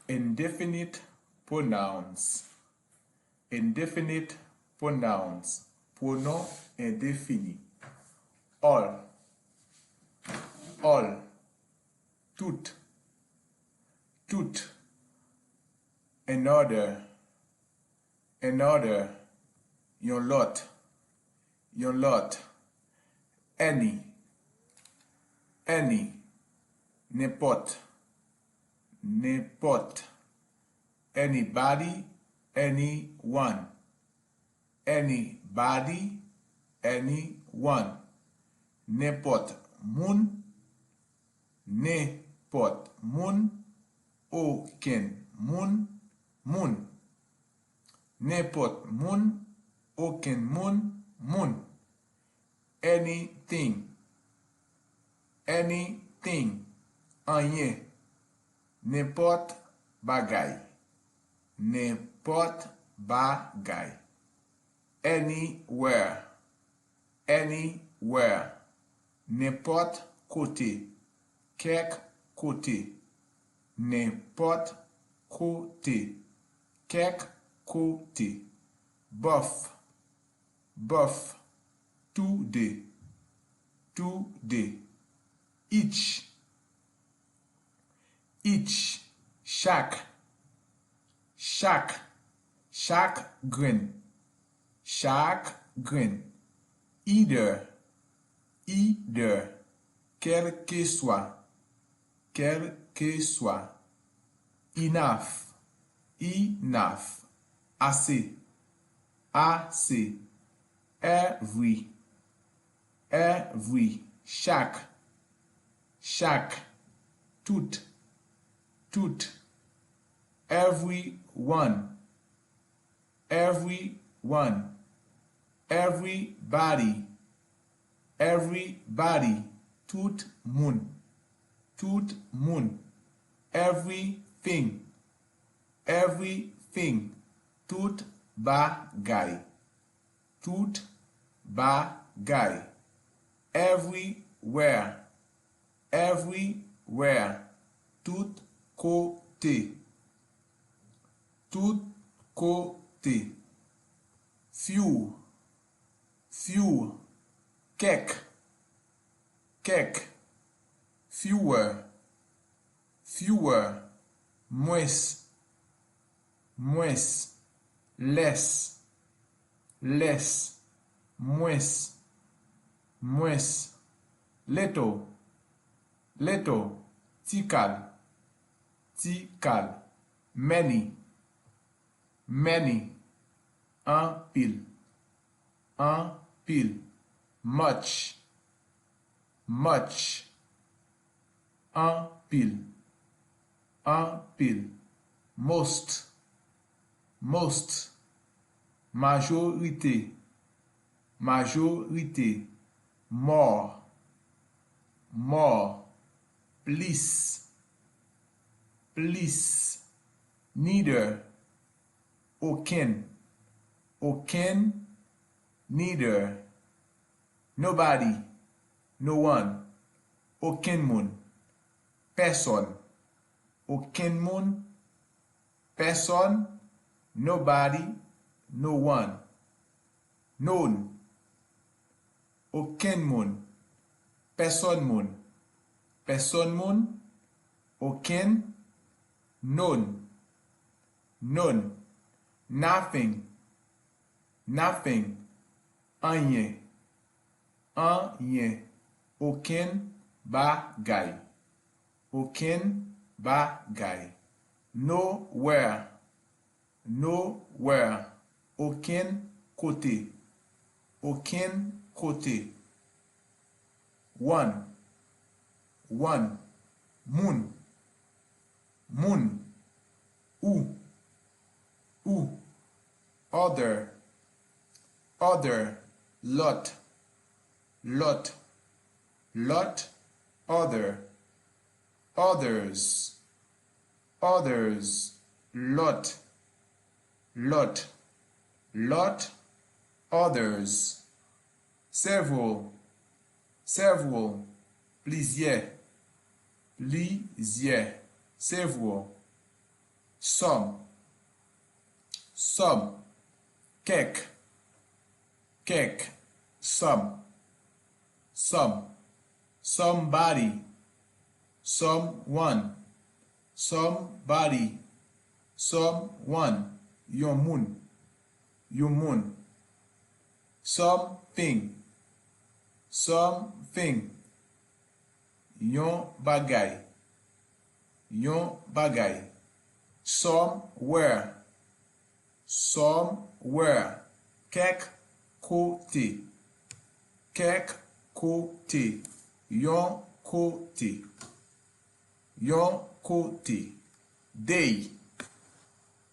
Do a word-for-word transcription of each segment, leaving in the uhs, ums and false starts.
Indefinite pronouns. Indefinite pronouns. Pwonon endefini. All. All. Tout. Tout. Another. Another. Yon lòt. Yon lòt. Any. Any. Nenpòt. Nenpòt. Anybody, anyone. Anybody, anyone. Nenpòt moun. Nenpòt moun. Okenn moun. Moun. Nenpòt moun. Okenn moun. Moun. Anything. Anything. Anyen. Nenpòt bagay. Nenpòt bagay. Anywhere. Anywhere. Nenpòt kote. Kèk kote. Nenpòt kote. Kèk kote. Both. Both. Tou de. Tou de. Each. Each. Chak. Chak. Chak grenn. Chak grenn. Either. Either. Kèlkeswa. Kèlkeswa. Enough. Enough. Ase. Ase. Every. Every. Chak. Chak. Tout. Tout. Everyone. Everyone. Everybody. Everybody. Tout moun. Tout moun. Everything. Everything. Tout bagay. Tout bagay. Everywhere. Everywhere. Tout kote. Tout kote. Few. Few. Kèk. Kèk. Fewer. Fewer. Mwens. Mwens. Less. Less. Mwens. Mwens. Little. Little. Ti kal. Ti kal. Many. Many. Anpil. Anpil. Much. Much. Anpil. Anpil. Most. Most. Majorite. Majorite. More. More. Plis. Plis. Neither. Okenn. Okenn. Neither. Nobody. No one. Okenn moun. Pèsòn. Okenn moun. Pèsòn. Nobody. No one. Known. Okenn moun. Pèsòn moun. Pèsòn moun. Okenn. Known. Known. Nothing. Nothing. Anyen. Anyen. Okenn bagay. Okenn bagay. Nowhere. Nowhere. Okenn kote. Okenn kote. One. One. Moun. Moun. Ou. Ou. Other. Other. Lòt. Lòt. Lòt. Other. Others. Others. Lòt. Lòt. Lòt. Others. Several. Several. Plizyè. Plizyè. Several. Some. Some. Kèk. Kèk. Some. Some. Somebody. Someone. Somebody. Someone. Yon moun. Yon moun. Something. Something. Yon bagay. Yon bagay. Somewhere. Somewhere. Kèk kote. Kèk kote. Yon kote. Yon kote. They.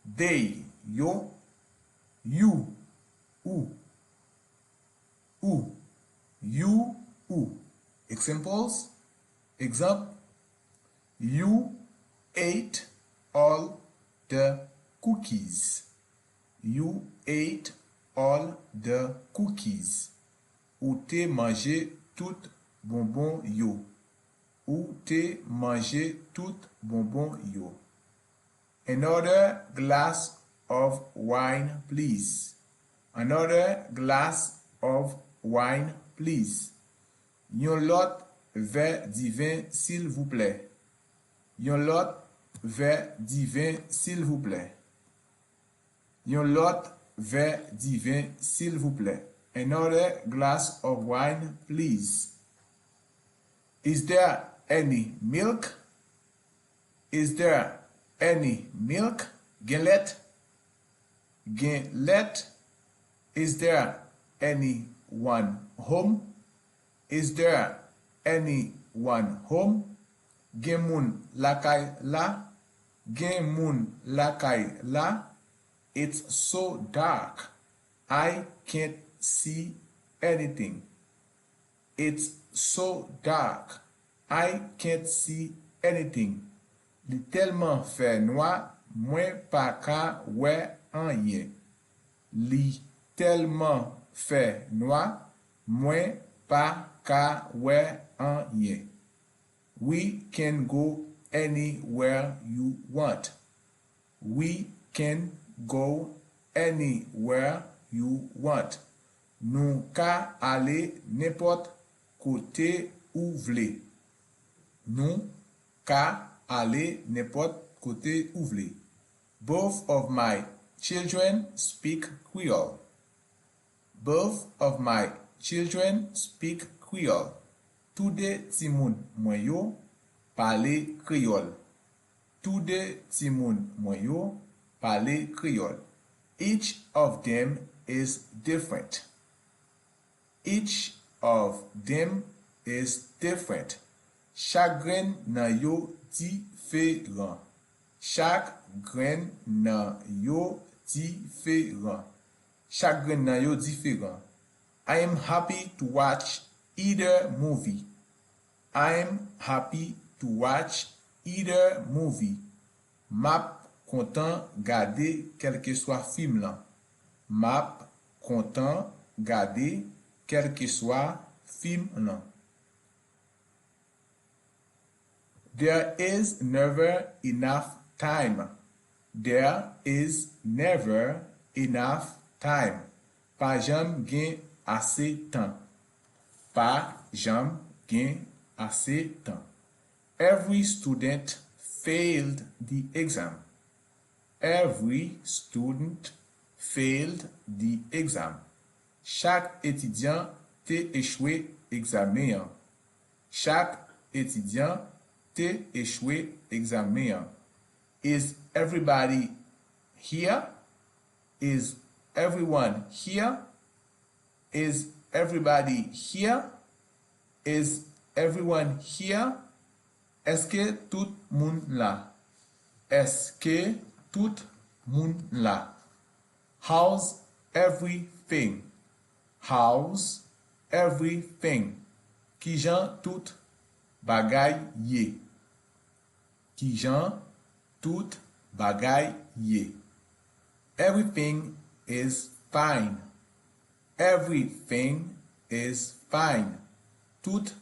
They. Yo. You. Ou. Ou. You. Ou. Examples. Egzanp. You ate all the cookies. You ate all the cookies. Ou te manje tout bonbon yo. Ou te manje tout bonbon yo. Another glass of wine, please. Another glass of wine, please. Yon lòt vè diven, silvouplè. Yon lòt vè diven, silvouplè. Yon lòt vè diven, silvouplè. Another glass of wine, please. Is there any milk? Is there any milk? Gen lèt? Gen lèt? Is there anyone home? Is there anyone home? Gen moun lakay la? Gen moun lakay la? It's so dark. I can't see anything. It's so dark. I can't see anything. Li tèlman fè nwa, mwen pa ka wè anyen. Li tèlman fè nwa, mwen pa ka wè anyen. We can go anywhere you want. We can go anywhere you want. Nou ka ale nenpòt kote ou vle. Nou ka ale nenpòt kote ou vle. Both of my children speak Creole. Both of my children speak Creole. Toude timoun mwen yo pale kreyòl. Toude timoun mwen yo pale kreyòl. Each of them is different. Each of them is different. Chak grenn nan yo diferan. Chak grenn nan yo diferan. Chak grenn nan yo diferan. I am happy to watch either movie. I am happy to watch either movie. M ap kontan gade kèlkeswa fim lan. M ap kontan gade kèlkeswa fim lan. There is never enough time. There is never enough time. Pa janm gen ase tan. Pa janm gen ase tan. Every student failed the exam. Every student failed the exam. Chak etidyan te echwe egzamen an. Chak etidyan te echwe egzamen an. Is everybody here? Is everyone here? Is everybody here? Is everyone here? Èske tout moun la? Èske tout moun la? How's everything? How's everything? Kijan tout bagay ye? Kijan tout bagay ye? Everything is fine. Everything is fine. Tout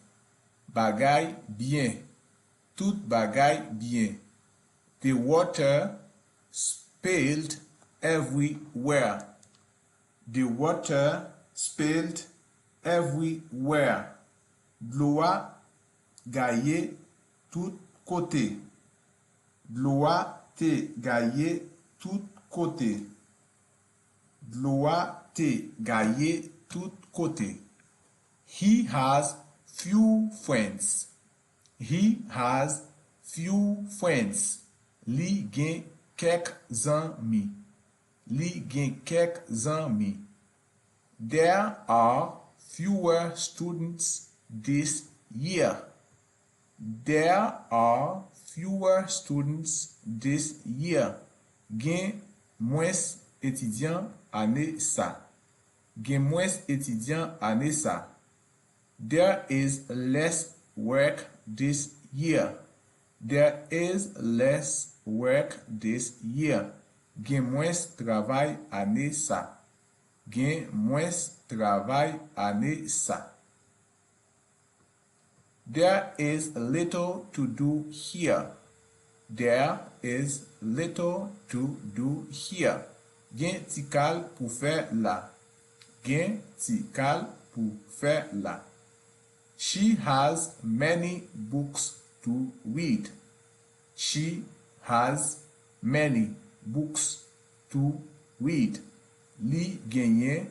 bagay byen. Tout bagay byen. The water spilled everywhere. The water spilled everywhere. Dlo a gaye tout kote. Dlo a te gaye tout kote. Dlo a te gaye tout kote. He has few friends. He has few friends. Li gen kèk zanmi. Li gen kèk zanmi. There are fewer students this year. There are fewer students this year. Gen mwens etidyan ane sa. Gen mwens etidyan ane sa. There is less work this year. There is less work this year. Gen mwens travay ane sa. Gen mwens travay ane sa. There is little to do here. There is little to do here. Gen ti kal pou fè la. Gen ti kal pou fè la. She has many books to read. She has many books to read. Li genyen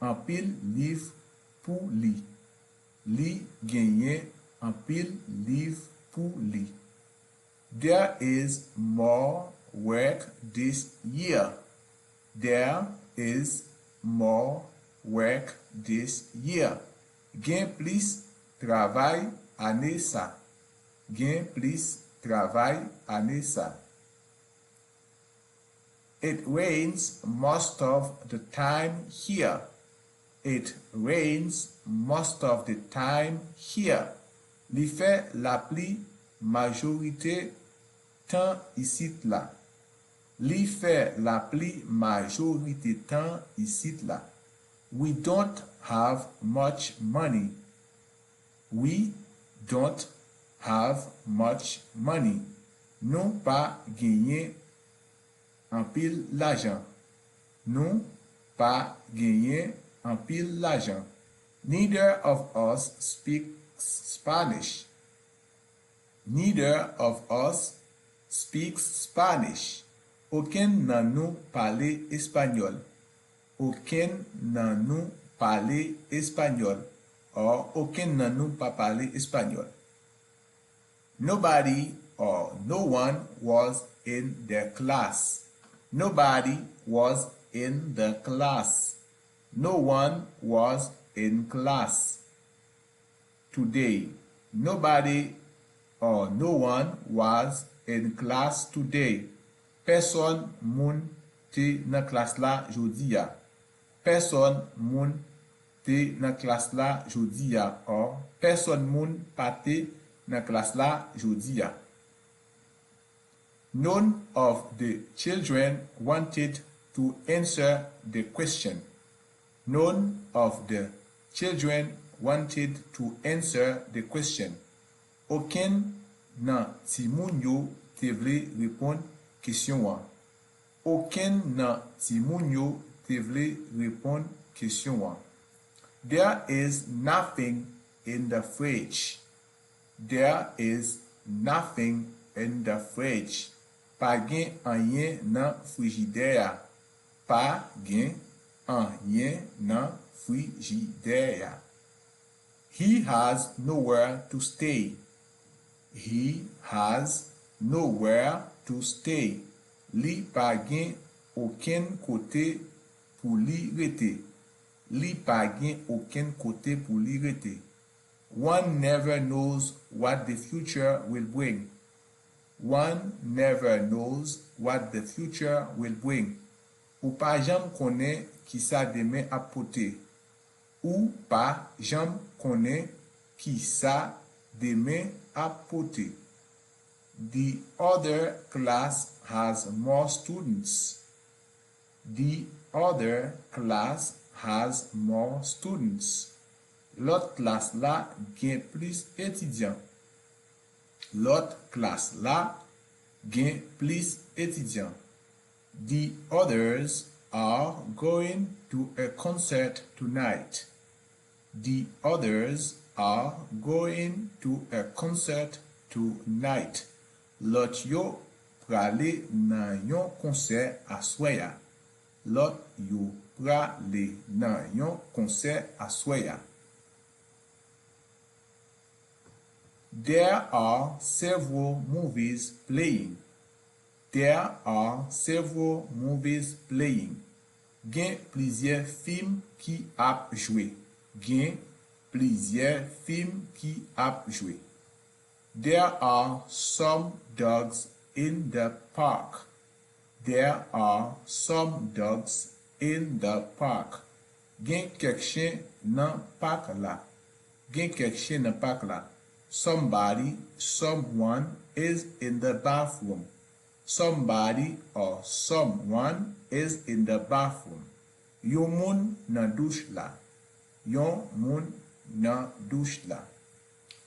anpil liv pou li. Li genyen anpil liv pou li. There is more work this year. There is more work this year. Gen plis travay ane sa. Gen plis travay ane sa. It rains most of the time here. It rains most of the time here. Li fè lapli majorite tan isit la. Li fè lapli majorite tan isit la. We don't have much money. We don't have much money. Nou pa genyen anpil lajan. Nou pa genyen anpil lajan. Neither of us speaks Spanish. Neither of us speaks Spanish. Okenn nan nou pale espanyòl. Okenn nan nou pale espanyòl. Or, okenn nan nou pa pale espanyòl. Nobody or no one was in the class. Nobody was in the class. No one was in class today. Nobody or no one was in class today. Pèsòn moun te nan klas la jodi a. Pèsòn moun te nan klas la jodi a. Or, pèsòn moun pa te nan klas la jodi a. None of the children wanted to answer the question. None of the children wanted to answer the question. Okenn nan timoun yo te vle reponn kesyon an. Okenn nan timoun yo te vle reponn kesyon an. There is nothing in the fridge. There is nothing in the fridge. Pa gen anyen nan frijidè a. Pa gen anyen nan frijidè a. He has nowhere to stay. He has nowhere to stay. Li pa gen okenn kote pou li rete. Li pa gen okenn kote pou li rete. One never knows what the future will bring. One never knows what the future will bring. Ou pa janm konnen kisa demen ap pote. Ou pa janm konnen kisa demen ap pote. The other class has more students. The other class has more students. Lòt klas la gen plis etidyan. Lòt klas la gen plis etidyan. The others are going to a concert tonight. The others are going to a concert tonight. Lòt yo prale nan yon konsè aswè a. Lòt yo prale nan yon konsè aswè a. There are several movies playing. There are several movies playing. Gen plizyè fim ki ap jwe. Gen plizyè fim ki ap jwe. There are some dogs in the park. There are some dogs in the park. Gen kèk chen nan pak la. Gen kèk chen nan pak la. Somebody, someone is in the bathroom. Somebody or someone is in the bathroom. Yon moun nan douch la. Yon moun nan douch la.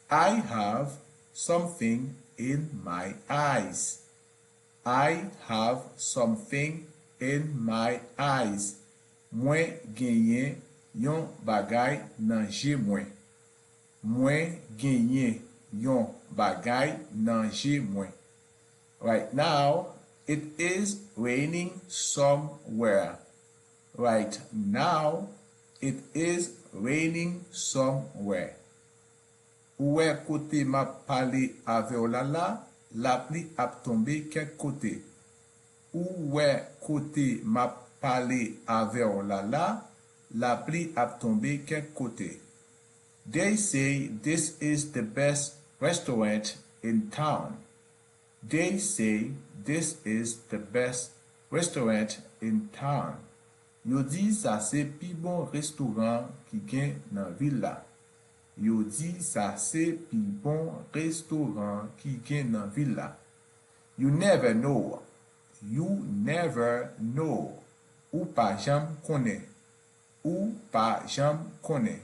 I have something in my eyes. I have something in my eyes. Mwen genyen yon bagay nan je mwen. Mwen genyen yon bagay nan je mwen. Right now, it is raining somewhere. Right now, it is raining somewhere. Ou wè kote m ap pale avè w la la, lapli ap tonbe kèk kote. Ou wè kote m ap pale avè w la la, lapli ap tonbe kèk kote. They say this is the best restaurant in town. They say this is the best restaurant in town. Yo di sa se pi bon restoran ki gen nan vil la. Yo di sa se pi bon restoran ki gen nan vil la. You never know. You never know. Ou pa janm konnen. Ou pa janm konnen.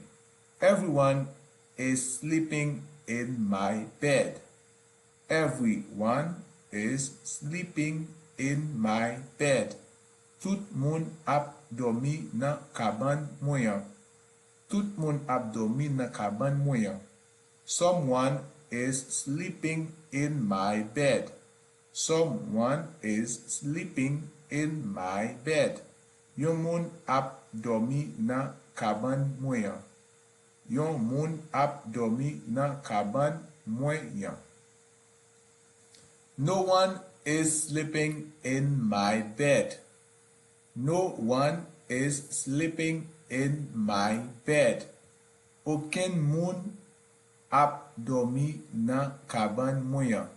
Everyone is sleeping in my bed. Everyone is sleeping in my bed. Tout moun ap dòmi nan kabann mwen an. Tout moun ap dòmi nan kabann mwen an. Someone is sleeping in my bed. Someone is sleeping in my bed. Yon moun ap dòmi nan kabann mwen an. Yon moun ap dòmi nan kabann mwen an. No one is sleeping in my bed. No one is sleeping in my bed. Okenn moun ap dòmi nan kabann mwen an.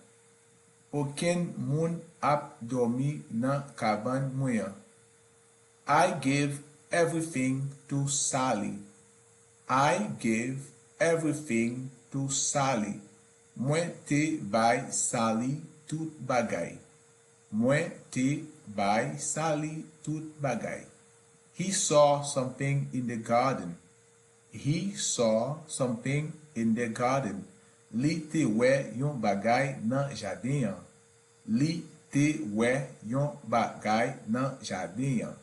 Okenn moun ap dòmi nan kabann mwen an. I gave everything to Sally. I gave everything to Sally. Mwen te bay Sally tout bagay. Mwen te bay Sally tout bagay. He saw something in the garden. He saw something in the garden. Li te wè yon bagay nan jaden an. Li te wè yon bagay nan jaden an.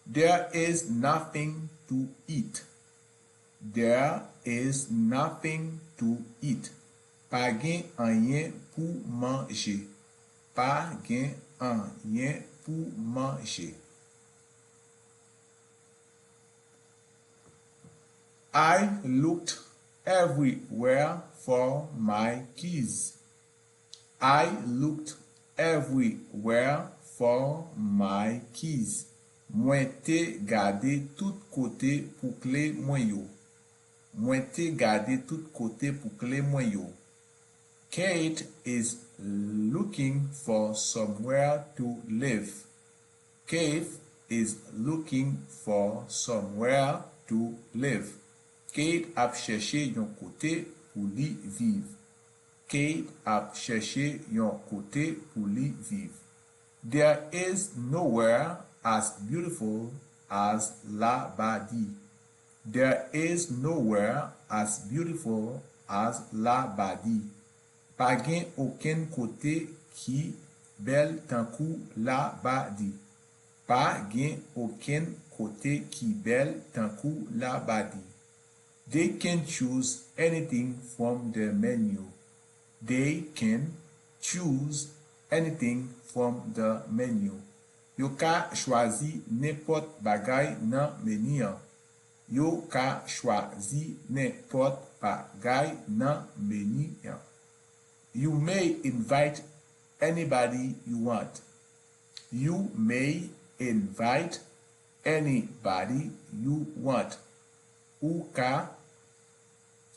There is nothing to eat. There is nothing to eat. Pa gen anyen pou manje. Pa gen anyen pou manje. I looked everywhere for my keys. I looked everywhere for my keys. Mwen te gade tout kote pou kle mwen yo. Mwen te gade tout kote pou kle mwen yo. Kate is looking for somewhere to live. Kate is looking for somewhere to live. Kate ap chèche yon kote pou li viv. Kate ap chèche yon kote pou li viv. There is nowhere as beautiful as Labadi. There is nowhere as beautiful as Labadi. Pa gen okenn kote ki bèl tankou Labadi. Pa gen okenn kote ki bèl tankou Labadi. They can choose anything from the menu. They can choose anything from the menu. Yo ka chwazi nenpòt bagay nan meni an. Yo ka chwazi nenpòt bagay nan meni an. You may invite anybody you want. You may invite anybody you want. Ou ka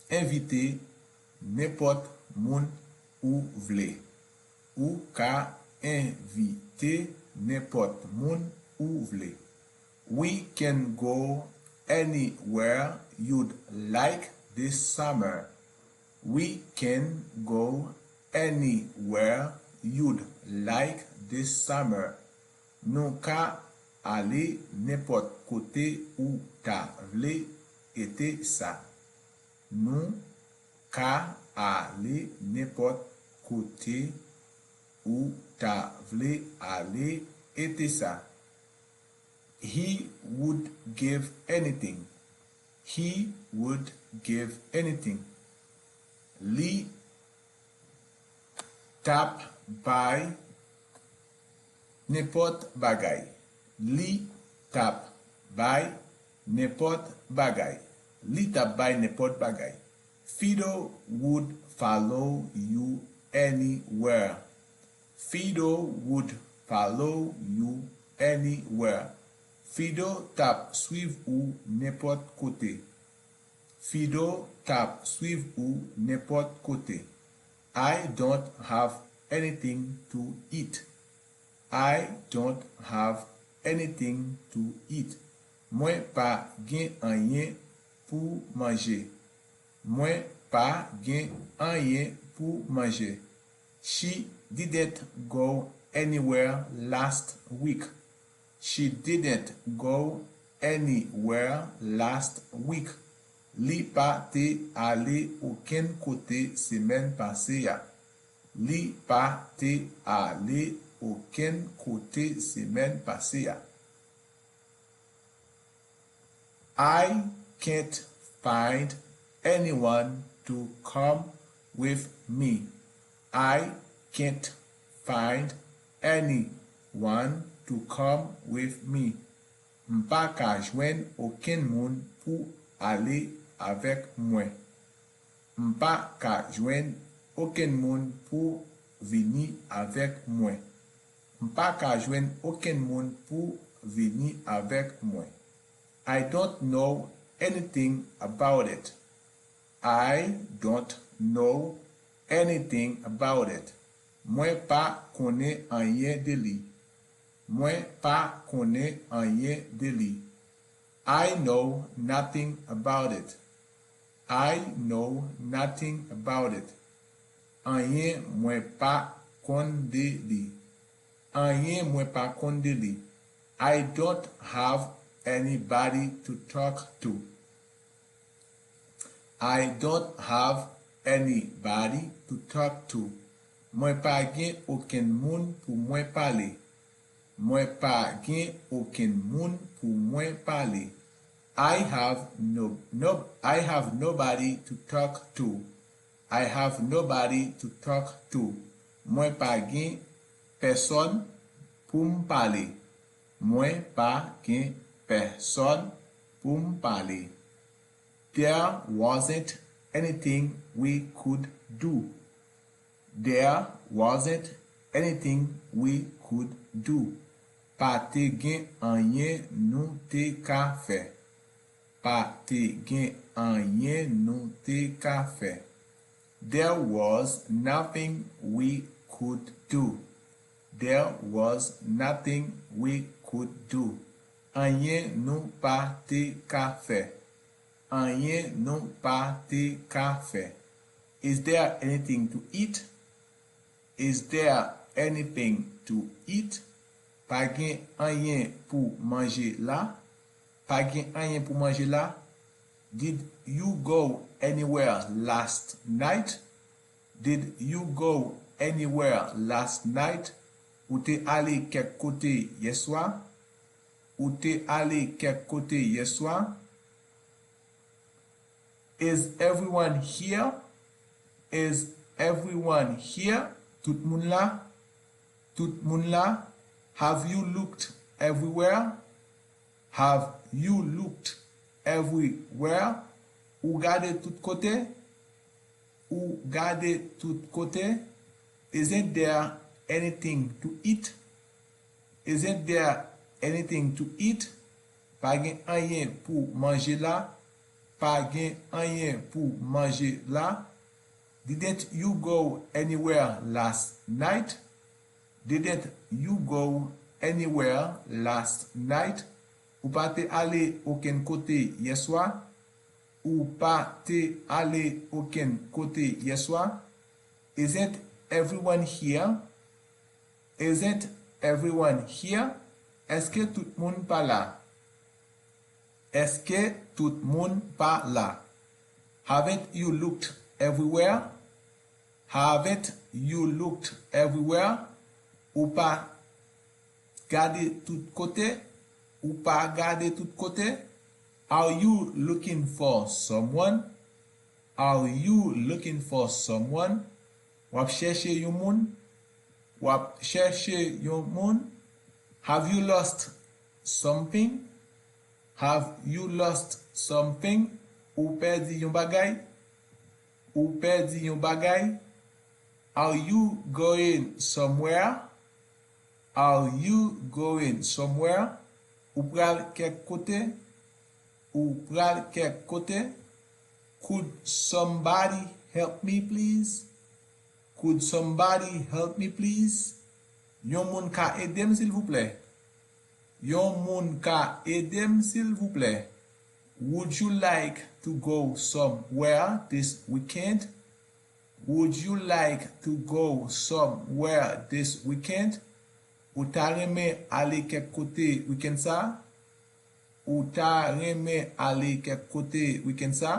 envite nenpòt moun ou vle. Ou ka envite nenpòt moun ou vle. We can go anywhere you'd like this summer. We can go anywhere you'd like this summer. Nou ka ale nenpòt kote ou ta vle ete sa. Nou ka ale nenpòt kote ou ta vle ale ete sa. He would give anything. He would give anything. Li t ap bay nenpòt bagay. Li t ap bay nenpòt bagay. Li t ap bay nenpòt bagay. Fido would follow you anywhere. Fido would follow you anywhere. Fido t ap swiv ou nenpòt kote. Fido t ap swiv ou nenpòt kote. I don't have anything to eat. I don't have anything to eat. Mwen pa gen anyen pou manje. Mwen pa gen anyen pou manje. She didn't go anywhere last week. She didn't go anywhere last week. Li pa te ale okenn kote semèn pase a. Li pa te ale okenn kote semèn pase a. I can't find anyone to come with me. I can't find anyone to come with me. M pa ka jwenn okenn moun pou ale avèk mwen. M pa ka jwenn okenn moun pou vini avèk mwen. M pa ka jwenn okenn moun pou vini avèk mwen. I don't know anything about it. I don't know anything about it. Mwen pa konnen anyen de li. Mwen pa konnen anyen de li. I know nothing about it. I know nothing about it. Anyen mwen pa konn de li. Anyen mwen pa konn de li. I don't have anybody to talk to. I don't have anybody to talk to. Mwen pa gen okenn moun pou mwen pale. Mwen pa gen okenn moun pou mwen pale. I have no, no, I have nobody to talk to. I have nobody to talk to. Mwen pa gen pèsòn pou m pale. Mwen pa gen pèsòn pou m pale. There wasn't anything we could do. There wasn't anything we could do. Pa te gen anyen nou te ka fè. Pa te gen anyen nou te ka fè. There was nothing we could do. There was nothing we could do. Anyen nou pa te ka fè. Anyen nou pa te ka fè. Is there anything to eat? Is there anything to eat? Pa gen anyen pou manje la. Pa gen anyen pou manje la. Did you go anywhere last night? Did you go anywhere last night? Ou te ale kèk kote yèswa? Ou te ale kèk kote yèswa? Is everyone here? Is everyone here? Tout moun la? Tout moun la? Have you looked everywhere? Have you looked everywhere? Ou gade tout kote? Ou gade tout kote? Isn't there anything to eat? Isn't there anything to eat? Pa gen anyen pou manje la. Pa gen anyen pou manje la. Didn't you go anywhere last night? Didn't you go anywhere last night? Ou pa te ale okenn kote yèswa? Ou pa te ale okenn kote yèswa? Isn't everyone here? Isn't everyone here? Èske tout moun pa la? Èske tout moun pa la? Haven't you looked everywhere? Haven't you looked everywhere? Ou pa gade tout kote? Ou pa gade tout kote? Are you looking for someone? Are you looking for someone? W ap chèche yon moun? W ap chèche yon moun? Have you lost something? Have you lost something? Ou pèdi yon bagay? Ou pèdi yon bagay? Are you going somewhere? Are you going somewhere? Ou pral kèk kote? Ou pral kèk kote? Could somebody help me, please? Could somebody help me, please? Yon moun ka ede m, silvouplè? Yon moun ka ede m, silvouplè? Would you like to go somewhere this weekend? Would you like to go somewhere this weekend? Ou ta renmen ale kèk kote wikenn sa? Ou ta renmen ale kèk kote wikenn sa?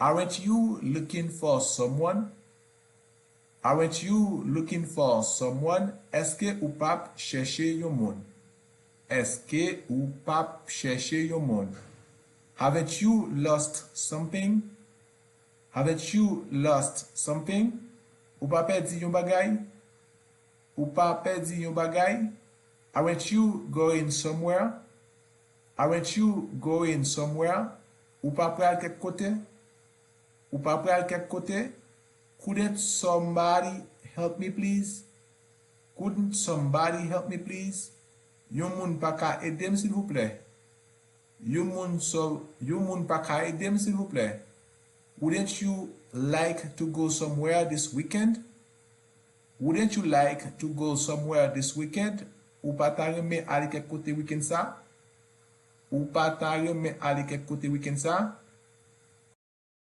Aren't you looking for someone? Aren't you looking for someone? Èske ou p ap chèche yon moun? Èske ou p ap chèche yon moun? Haven't you lost something? Haven't you lost something? Ou pa pèdi yon bagay? Ou pa pèdi yon bagay? Aren't you going somewhere? Aren't you going somewhere? Ou pa pral kèk kote? Ou pa pral kèk kote? Couldn't somebody help me, please? Couldn't somebody help me, please? Yon moun pa ka ede m, silvouplè? Yon moun so, yon moun pa ka ede m, silvouplè? Wouldn't you like to go somewhere this weekend? Wouldn't you like to go somewhere this weekend? Ou pa ta renmen ale kèk kote wikenn sa? Ou pa ta renmen ale kèk kote wikenn sa?